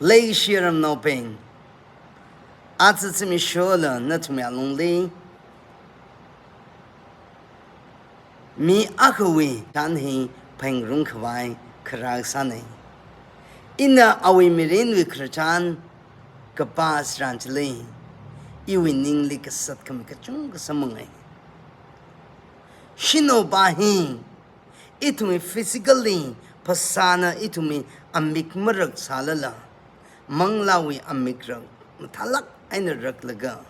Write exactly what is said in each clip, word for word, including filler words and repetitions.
Leishiramnaobing, aja zimikshola nathumwui alungli mi akhawui chān hi phengrumkhavai kharā sāna. Ina awui mirinwui khararchān kapā tharan chili, iwui ningli kasat khami kachungkha samphanga. Shanaopa hi ithumwui physically, phasāna ithumwui amik maraksālala, manglāwui amik rak mathālāk eina raklaga,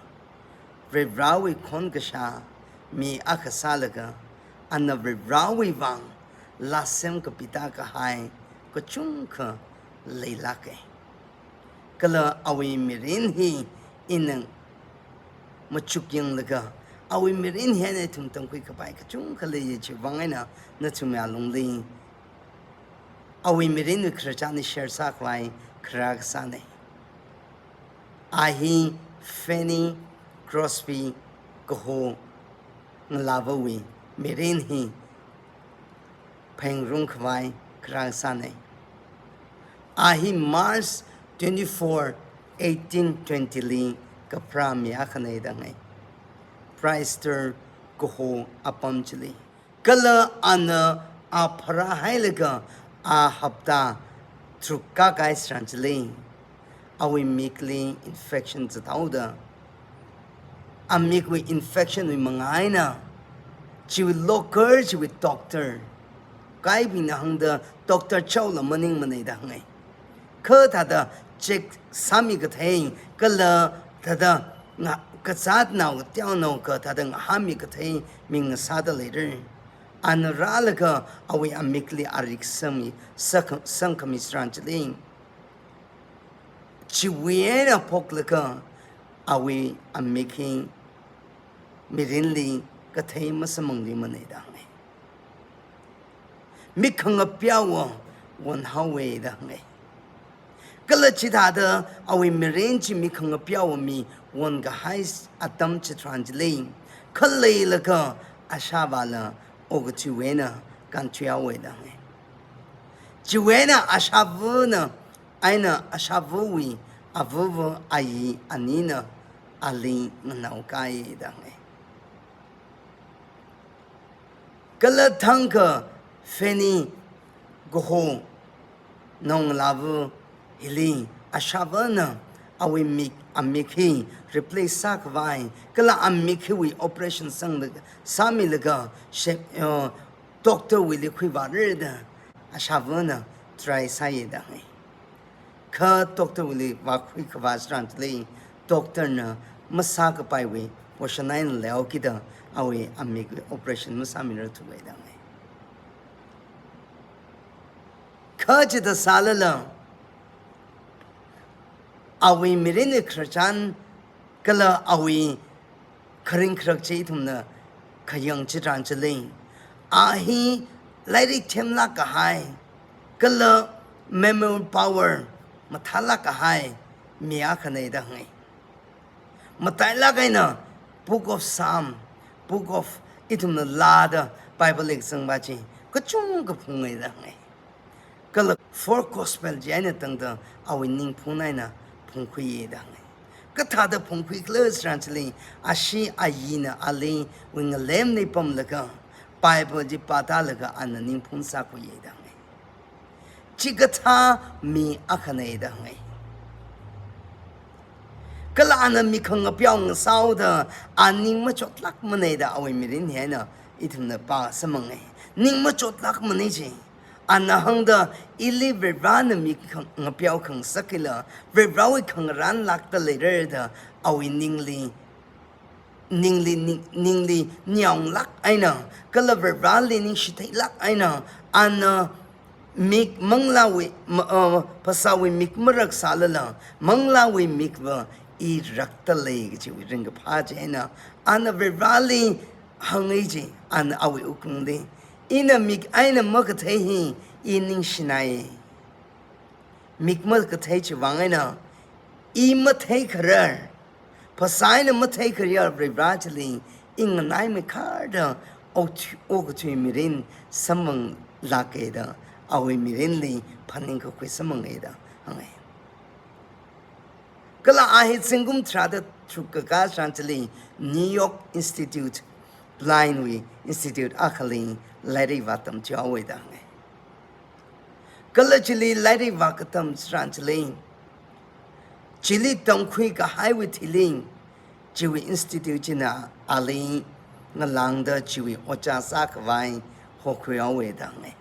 Varivarāwui khon kashā mi akha sālaga, ana Varivarāwui vang laa semkapida kahai kachungkha leilāka. Kala awui mirin hi ina machuk yanglaga, awui mirin hi eina ithum tamkhuikapai kachungkha leiya. Chiwui vang eina nathumwui alungli awui mirinwui khararchān hi share sākhavai kharā sāna. A hi Fanny Crosby kaho ngalāvawui mirin hi phengrumkhavai kharā sāna. A hi March twenty-four, eighteen twenty li kapharā mi akhana da hānga. Brewster kaho apam chili. Kala ana a pharāhailaga a hapta tharuk kākahai tharan chili, awui mikli infection zathaoda, amikwui infection wui manga eina chiwui local chiwui doctor, kaibingna hāngda doctor chaola maningmana da hānga. Kha thāda check sāmi kathei, kala thāda nga-, kazatnao, teonaokha thāda ngahānmi kathei mi ngasāda leira. Ana rālaga awui amikli arik sangmi, sākha-, sangkhami tharan chili, chiwui eina phoklaga awui amik hi mirinli kathei masamphangluimana da hānga. Mik khangapeowa wonhaowa da hānga. Kala chithāda awui mirin chi mik khangapeowa mi wonkahai atam chitharan chili, khaleilaga ashāvāla okathuiwui eina kānthuihaowa da hānga. Chiwui eina ashāvāna, eina ashāvāwui avāva ayi anina ali nganaokāya da hānga. Kala thangkha Fanny kaho naongalāva hili ashāvāna awui mik, amik hi replace sākhavai, kala amik hiwui operation sanglaga, sāmilaga, she-, uh, doctor wuili khuivāra da ashāvāna try sāya da hānga. Kha doctor wuili vākhuikhavā tharan chili, doctor na masākapaiwui portion eina leokida awui amik operation masāmirarthuwa da hānga. Kha chithā sālala, awui mirinwui khararchān kala awui kharing kharak chi ithumna khayang chitharan chili, a hi lairik themlāk kahai, kala memory power mathālāk kahai mi akhana da hānga. Matailāk eina Book of Psalm, Book of, ithumna Laa da Bible exam va chi kachungkha phunga da hānga. Kala four gospel chi eina tangda awui ningphun eina phungkhuiya da hānga. Kathāda phungkhuikhala tharan chili, ashee ayina aliwui ngalemli pamlaga, Bible chi pātālaga ana ningphun sākhuiya da hānga. Chikathā mi akhana da hānga. Kala ana mik khangapeo ngasāhaoda, a ning machotlākmana da awui mirin hi eina ithumna pā samphanga. Ning machotlākmana chi. Ana hāngda, ili Varivarāna mik khang-, ngapeo khangasak hila, Varivarāwui khangarān lākta leira da awui ningli, ningli, ning-, ningli ningyānglāk eina, kala Varivarāli ningshitheilāk eina, ana mik manglāwui, ma-, uh, phasāwui mik maraksālala, manglāwui mikva i rakta lei kajiwui ringkaphā chi eina, ana Varivarāli hānga chi, ana awui wuklungli, ina mik eina makathei hi i ningshinai. Mik makathei chiwui vang eina, i matheikharar, phasā eina matheikharar Varivarā chili, i nganaimeikharda okthu-, okathui mirin samphanglāka da, awui mirinli phaningkakhui samphanga da hānga. Kala a hi zingkum tharāda tharuk kakā tharan chili New York Institute, Blind wui Institute akhali lairik vātamchihaowa da hānga. Kala chili lairik vākatam tharan chili, chili tamkhui kahaiwui thili, chiwui institute china ali ngalāngda chiwui ojā sākhavai hokhuihaowa da hānga.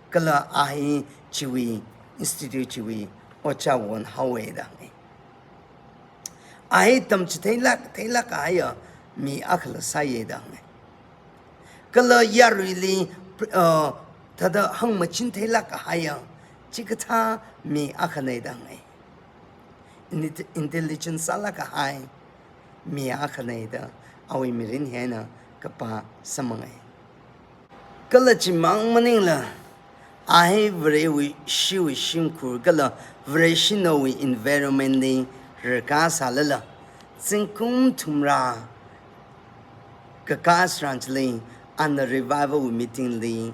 Kala a hi chiwui institute chiwui ojā onhaowa da hānga. A hi tamchitheilāk, theilāk kahaiya mi akhala sāya da hānga. Kala yaruili, uh, thāda hāngmachin theilāk kahaiya chikathā mi akhana da hānga. Inte-, intelligent sālāk kahai mi akhana da awui mirin hi eina kapā samphanga. Kala chimang maningla, a hi Varewui shiwui shimkhur kala Vareshinawui environment li rarkā sālala, zingkum thumrā kakā tharan chili ana revival wui meeting li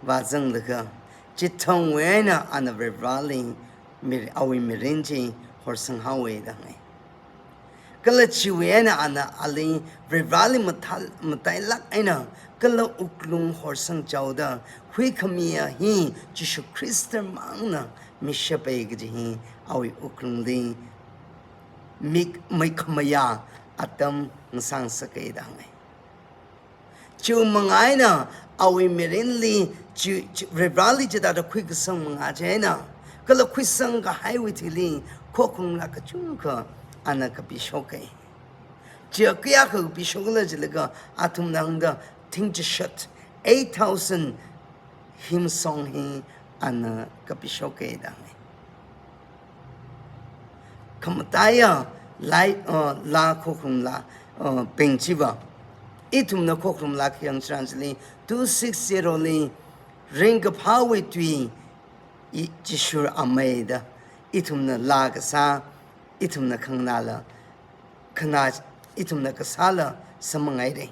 vāzanglaga, chithangwui eina ana Varivarali mir-, awui mirin chi horsanghaowa da hānga. Kala chiwui eina ana ali Varivarali mathā-, matailāk eina kala wuklung horsangchaoda huikhamiya hi Jishu Khrista mangna mishapa kaji hi awui wuklungli mik-, meikhamayā atam ngasāngasaka da hānga. Chiwui manga eina awui mirinli chi, chi, Varivarali chithāda khuikasang manga chieina, kala khuisang kahaiwui thili khokharum laa kachungkha ana kapishoka. Chi kayākha kapishokla jilaga athumna hāngda thingchishat eight thousand hymn song hi ana kapishoka da hānga. Khamataiya laa, uh, laa khokharum laa, uh, bing chiva, ithumna khokharum laa khayang tharan chili two six zero li ringkaphāwui tui i Jishu amei da ithumna laa kasā, ithumna khanganāla, khanā, ithumna kasāla samphanghaira.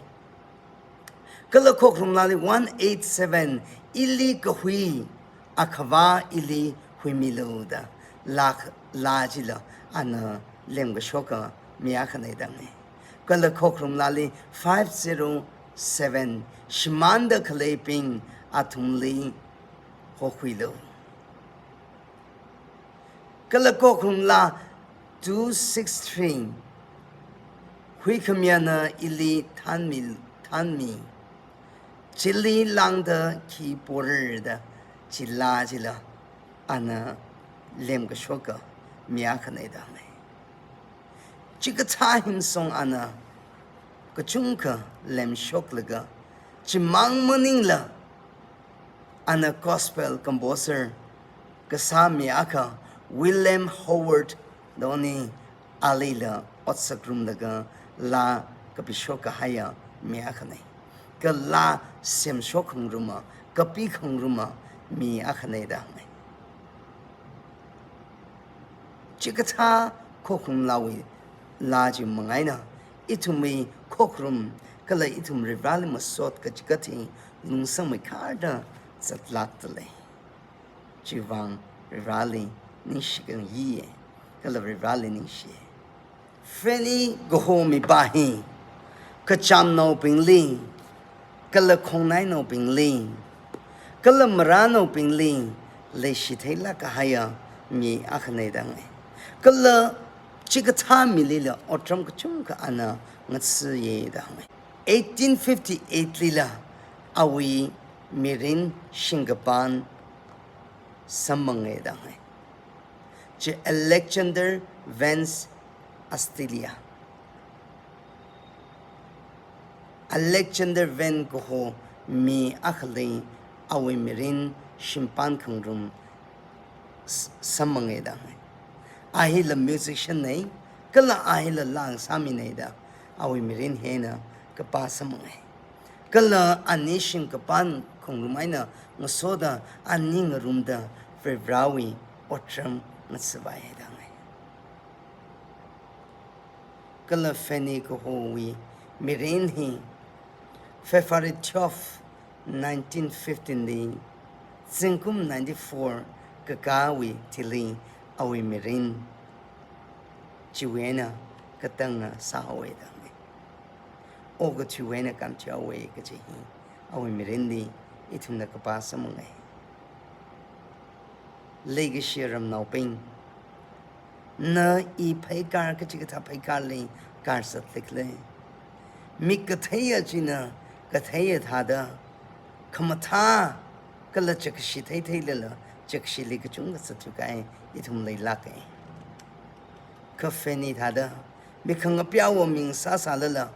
Kala khokharum laali one eight seven, ili kahui, Akhava ili huimilu da laa, laa chila ana lemkashoka mi akhana da hānga. Kala khokharum laali five zero seven, shimānda khaleibing athumli hokhuilu. Kala khokharum laa two six three, huikhamiyana ili thanmi, thanmi, chili lāngda khi porra da chi laa chila ana lemkashoka mi akhana da hānga. Chikathā hymn song ana kachungkha lemshoklaga, chimang maningla ana gospel composer kasā mi akha William Howard Doane alila otsak ngarumlaga laa kapishok kahaiya mi akhana. Kala semshok khangaruma, kapi khangaruma mi akhana da hānga. Chikathā khokharum laawui laa chi manga eina ithumwui khokharum kala ithum Varivarali masot kachigat hi lungsangmeikharda zatlākdalei. Chivang Varivarali ningshi khangayi, kala Varivarali ningshi. Fanny kaho mipā hi kachamnaobingli, kala khongnainaobingli, kala marānaobingli leishi theilāk kahaiya mi akhana da hānga. Kala chikathā milila otram kachungkha ana ngathaiya da hānga. Eighteen fifty-eight lila awui mirin shingkapan samphanga da hānga. Chi Alexander Vance Astelia. Alexander Vance kaho mi akhali awui mirin shingkapan khangarum s-, samphanga da hānga. A hila musician na, kala a hila laa sāmina da awui mirin hi eina kapā samphanga. Kala ani shingkapan khangarum eina ngasoda ani ngarumda Varivarawui otram ngathavaihai da hānga. Kala Fanny kahowui mirin hi February twelve, nineteen fifteen li, zingkum ninety-four kakāwui thili awui mirin chiwui eina katangna sāhaowa da hānga. Okathuiwui eina kamchihaowa kaji hi awui mirinli ithumna kapā samphangai. Leikashi ramnaobing, na i pheikar kachikathā pheikarli karzat leikhala? Mik katheiya china katheiya thāda khamathā kala chakashi theitheilala chakashili kachungkha zatthuikahai ithum leilāka. Kha Fanny thāda, mik khangapeowa ming sāsālala,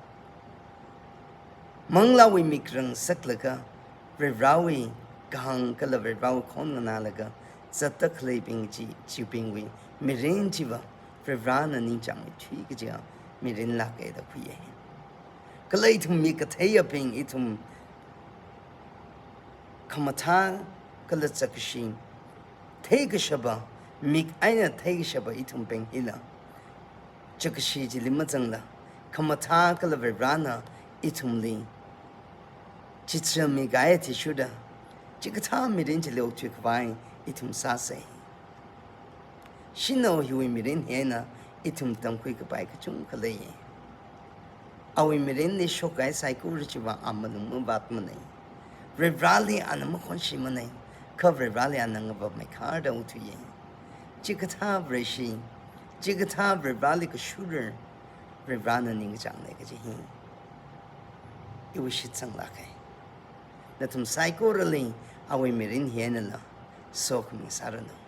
manglāwui mik rāngasaklaga, Varivarāwui kahāng kala Varivarāwui khon nganālaga zatda khaleibing chi, chibingwui mirin chiva Varivarāna ningchāngmeithui kajiya mirin lāka da khuiya. Kala ithum mik katheiyabing, ithum khamathā kala chakashi theikashapa, mik eina theikashapa ithumbing hila chakashi chili mazangla, khamathā kala Varivarāna ithumli chichāmikahai athishurda, chikathā mirin chili okthuikhavai ithum sāsa. Shanao hiwui mirin hi eina ithum tamkhuikapai kachungkha leiya. Awui mirinli shokkahai saikora chiva a malung mavātmanei. Varivarāli ana makhonshimanei, kha Varivarāli ana ngavapmeikharda othuiya. Chikathā Vareshi, chikathā Varivarāli kashura, Varivarāna ningkachāngnei kaji hi iwui shitsanglāka. Nathum saikorali awui mirin hi einala sokhami sāranu.